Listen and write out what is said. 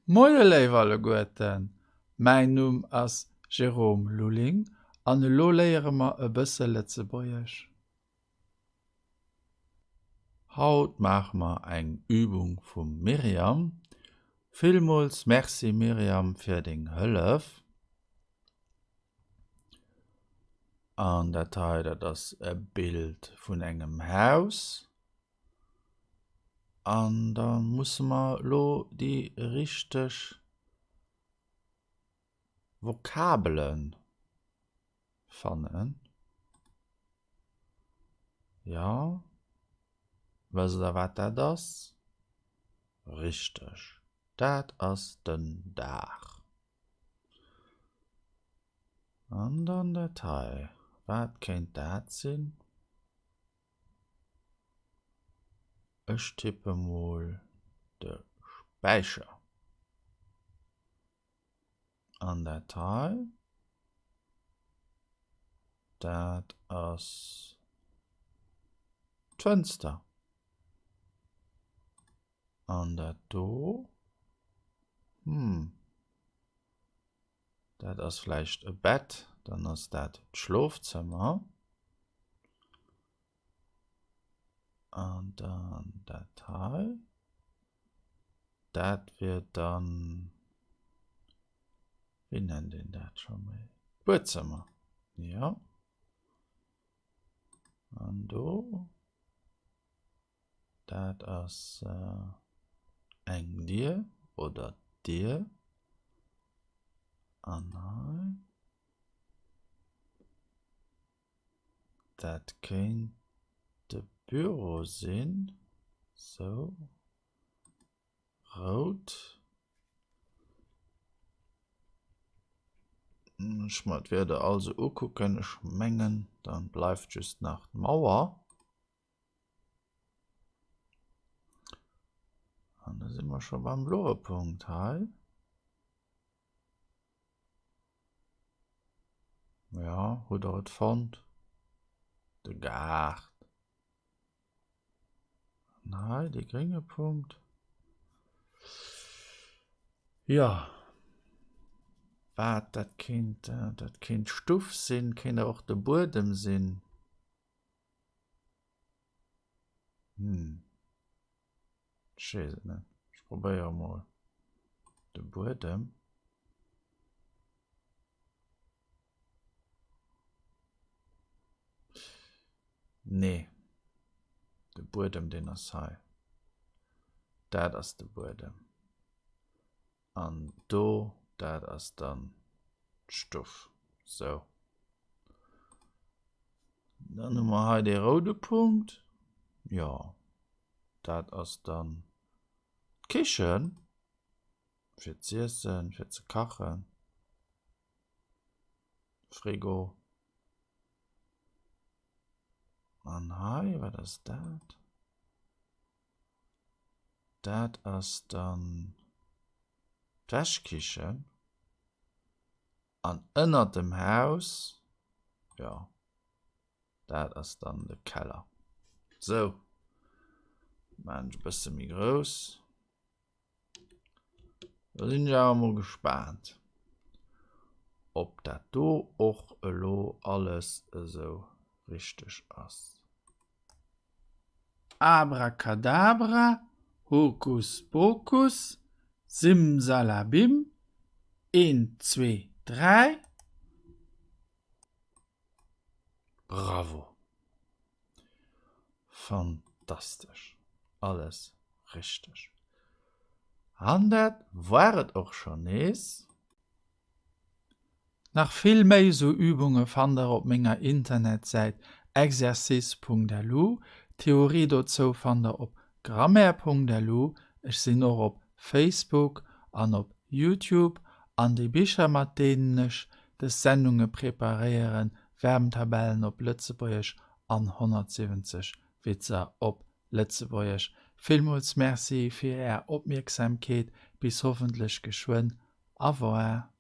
Moie léif alleguerten, mäin Numm ass Jérôme Lulling an elo léiere mer e bësse Lëtzebuergesch. Haut maache mer eng Übung vum Myriam. Villmools Merci Myriam fir deng Hëllef. An dat hei, dat ass e Bild vun engem Haus. An da musse mer elo déi richteg Vokabele fannen. Jo, wësst der wat dat ass? Richteg, dat ass den Daach. An dann dat hei, wat kéint dat sinn? Ech tippe mol de Späicher. An dat hei, dat ass d'Fënster. An dat do, hm, Dat ass vläicht e Bett, dann ass dat d'Schlofzëmmer. An dann dat hei. Dat wier dann, wéi nennt een dat scho méi? D'Buedzëmmer, jo. An do. Dat ass eng Dier oder d'Dier. An hei, dat kéint de Büro sinn, sou, rout. Ech mer d'Wierder all sou ukucken, ech mengen, dann bleift just nach d'Mauer. An da si mer scho beim bloe Punkt hei. Ja, hutt der et fonnt? De Gaart. An hei dee grénge Punkt. Jo, wat dat kéint, dat kéint d'Stuff sinn, kéint awer och de Buedem sinn. Hm. Ech weess et net. Ech probéiere mol de Buedem. Nee. De Buedem, deen ass hei. Dat ass de Buedem. An do, dat ass dann d'Stuff. Sou. Dann hu mer hei dee roude Punkt. Jo, dat ass dann d'Kichen, fir z'iessen, fir ze kachen. Frigo. An hei, wat ass dat? Dat ass dann d'Wäschkichen. An ënnert dem Haus, jo, dat ass dann de Keller. Sou, maachen ech e bësse méi grouss. Da sinn ech awer mol gespaant, ob dat do och elo alles esou richteg ass. Abracadabra, Hokus Pokus, Simsalabim, een, zwee, dräi. Bravo! Fantastesch! Alles richteg. An dat war et och schonn nees. Nach vill méi esou Übunge fannt der op menger Internetsäit exercice.lu. D'Theorie dozou fannt der op grammaire.lu. Ech sinn och op Facebook an op Youtube. An déi Bicher mat deenen ech des Sendunge preparéieren, Verbntabellen op Lëtzebuergesch an 170 Witzer op Lëtzebuergesch. Villmools Merci fir är Opmierksamkeet. Bis hoffentlech geschwënn. Au revoir.